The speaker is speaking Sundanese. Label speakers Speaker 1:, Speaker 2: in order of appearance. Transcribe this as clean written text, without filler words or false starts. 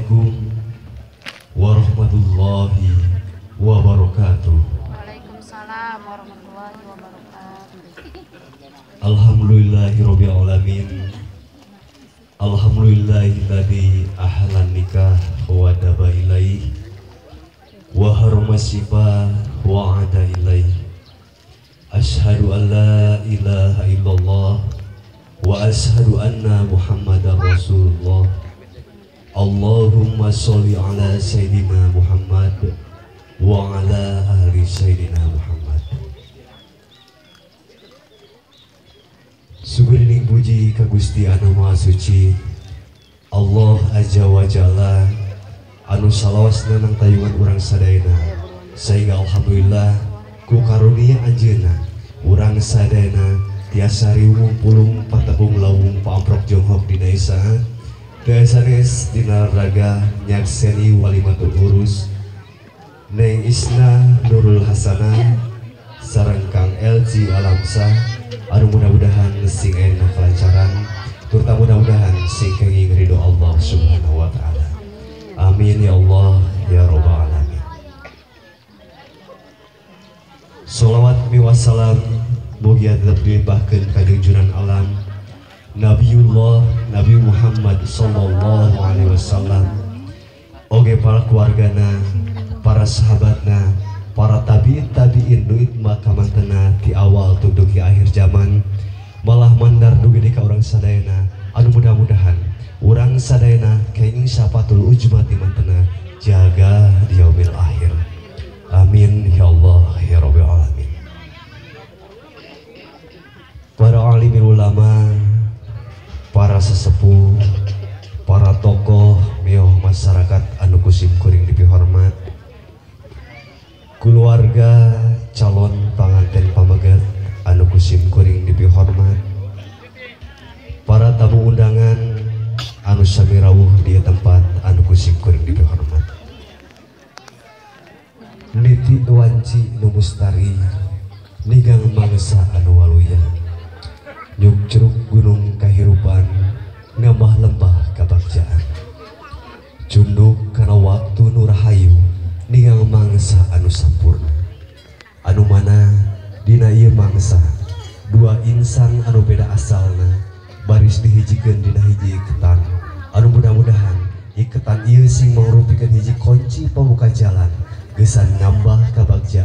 Speaker 1: Assalamualaikum warahmatullahi wabarakatuh.
Speaker 2: Waalaikumsalam warahmatullahi wabarakatuh.
Speaker 1: Alhamdulillahirabbil alamin. Alhamdulillahilladzi ahlan nikah wa daba ilaih wa harrama sifa wa ada ilaih. Asyhadu an la ilaha illallah wa asyhadu anna Muhammadar Rasulullah. Allahumma sholli ala sayyidina Muhammad wa ala ali sayyidina Muhammad. Sugurining puji ka Gusti anu Maha Suci Allah Azza wa Jalla anu salawasna nang tayungan urang sadayana, sehingga alhamdulillah ku karunia anjeunna urang sadayana tiasa riwung pulung patepung lawung paamprok jonghok dina isaha sanes dina raga nyakseni walimatul urus Neng Isna Nurul Hasanah sareng Kang LG Alamsah anu mudah-mudahan sing enak kelancaran terutama mudah-mudahan sing kenging ridho Allah Subhanahu wa taala. Amin ya Allah ya rabbal alamin. Sholawat miwassalam mugia tetep dilimpahkeun ka junjuran alam Nabiullah Nabi Muhammad sallallahu alaihi wasallam, oge para keluargana, para sahabatna, para tabiin tabiin nu itma kamantena ti awal dugi akhir zaman, malah mandar dugi di ka urang sadayana anu mudah-mudahan urang sadayana kenging syafatul ujma ti mantena jaga di yaumil akhir. Amin ya Allah ya rabbil alamin. Para alimin ulama, para sesepuh, para tokoh mioh masyarakat anu kusim kuring dipihormat, keluarga calon panganten pameget anu kusim kuring dipihormat, para tamu undangan anu sami rawuh di tempat anu kusim kuring dipihormat. Niti wanci nu mustari nigang mangsa anu waluya, nyukcruk gunung kahirupan ngamah lembah kabagjaan, cunduk kana waktu nu rahayu ningang mangsa anu sampurna, anu mana dina ieu mangsa dua insan anu beda asalna baris dihijikeun dina hiji iketan anu mudah-mudahan iketan ieu sing mangrupikeun hiji kunci pembuka jalan gesan ngambah kabagjaan.